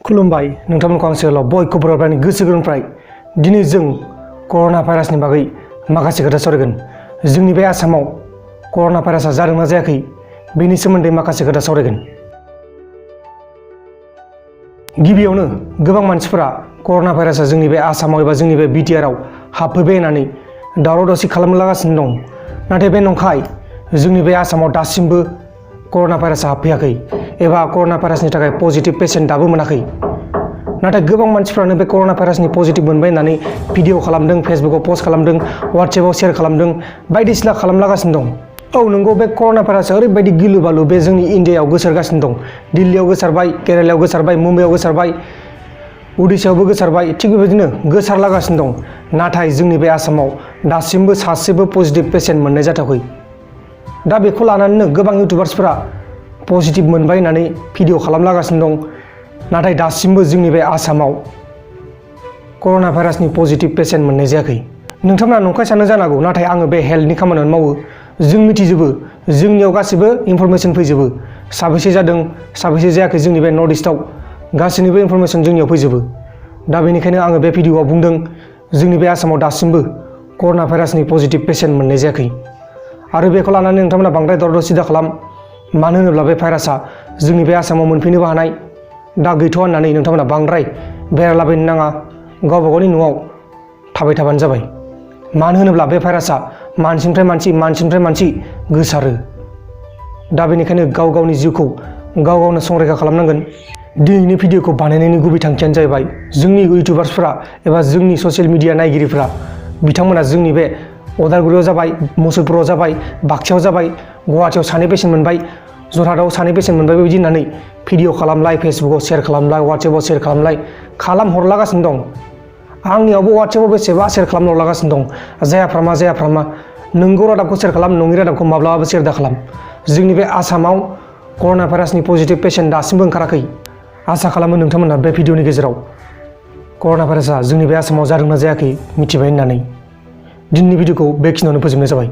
खुलुमबाय नोंथांमोनखौ आं सोलाव बयखौ बरायनानै गोसो गोरबोनिफ्राय दिनै जों कर'ना भाइरासनि बागै माखासे खोथा सावरायगोन। जोंनि बे आसामाव कर'ना भाइरासआ जादोंना जायाखै बेनि सोमोन्दै माखासे खोथा सावरायगोन। गिबियावनो गोबां मानसिफोरा कर'ना भाइरासआ जोंनि बे आसामाव एबा जोंनि बे बिटिआरआव हाबफैबाय होननानै दावराव दावसि खालामलागासिनो दं। नाथाय बे नंखाय, जोंनि बे आसामाव दासिमबो कर'ना भाइरासआ हाबफैयाखै एबा कर'ना भाइरासनि थाखाय पजिटिभ पेसेन्ट दाबो मोनाखै। नाथाय गोबां मानसिफ्रानो बे कर'ना भाइरासनि पजिटिभ मोनबाय होननानै भिडिअ खालामदों, फेसबुकआव पोस्ट खालामदों, वाट्सएपआव शेयार खालामदों, बायदिसिना खालामलागासिनो दं। औ नंगौ, बे कर'ना भाइरासआ ओरैबायदि गिलु बालु बे जोंनि इन्डियायाव गोसारगासिनो दं। दिल्लीयाव गोसारबाय, केरेलायाव गोसारबाय, मुम्बाइआव गोसारबाय, उडिशायावबो गोसारबाय, थिग बेबायदिनो गोसारलागासिनो दं। नाथाय जोंनि बे आसामाव दासिमबो सासेबो पजिटिभ पेसेन्ट मोननाय जाथावखै। दा बेखौ लानानैनो गोबां इउटुबार्सफोरा पजिटिभ मोनबाय होननानै भिडिअ खालामलागासिनो दं। नाथाय दासिमबो जोंनि बे आसामाव कर'ना भाइरासनि पजिटिभ पेसेन्ट मोननाय जायाखै। नोंथांमोना नंखाय सानो जानो हागौ, नाथाय आङो बे हेल्थनि खामानियावनो मावो। जों मिथिजोबो, जोंनियाव गासिबो इनफरमेसन फैजोबो, साबेसे जादों साबेसे जायाखै। जोंनि बे नर्थ इस्टआव गासैनिबो इनफरमेसन जोंनियाव फैजोबो। दा बेनिखायनो आङो बे भिडिअआव बुंदों, जोंनि बे आसामाव दासिमबो कर'ना भाइरासनि पजिटिभ पेसेन्ट मोननाय जायाखै। आरो बेखौ लानानै नोंथांमोना बांद्राय दावराव दावसि दाखालाम। मानो होनोब्ला बे भाइरासआ जोंनि बे आसामाव मोनफैनोबो हानाय। दा गैथ'आ होननानै नोंथांमोना बांद्राय बेरायलाबायनो नाङा, गावबा गावनि न'आव थाबाय थाबानो जाबाय। मानो होनोब्ला बे भाइरासआ मानसिनिफ्राय मानसि गोसारो। दा बेनिखायनो गाव गावनि जिउखौ गाव गावनो संरैखा खालामनांगोन। दिनैनि भिडिअखौ बानायनायनि गुबै थांखियानो जाहैबाय, जोंनि इउटुबार्सफोरा एबा जोंनि ससियेल मिडिया नायगिरिफोरा बिथांमोना जोंनि बे उदालगुरियाव जाबाय, मुसलपुराव जाबाय, बाक्सायाव जाबाय, गुवाहाटियाव सानै पेसेन्ट मोनबाय, जरहाटआव सानै पेसेन्ट मोनबाय, बेबायदि होननानै भिडिअ खालामलाय, फेसबुकआव शेयार खालामलाय, वाट्सएपआव शेयार खालामलाय खालामहरलागासिनो दं। आंनियावबो वाट्सएपआव बेसेबा शेयार खालामहरलागासिनो दं। जायाफ्रामा नोंगौ रादाबखौ शेयार खालाम, नङि रादाबखौ माब्लाबाबो शेयार दाखालाम। जोंनि बे आसामाव कर'ना भाइरासनि पजिटिभ पेसेन्ट दासिमबो ओंखाराखै। आसा खालामो नोंथांमोना बे भिडिअनि गेजेराव कर'ना भाइरासआ जोंनि बे आसामाव जादोंना जायाखै मिथिबाय होननानै। दिनैनि भिडिअखौ बेखिनियावनो फोजोबनाय जाबाय।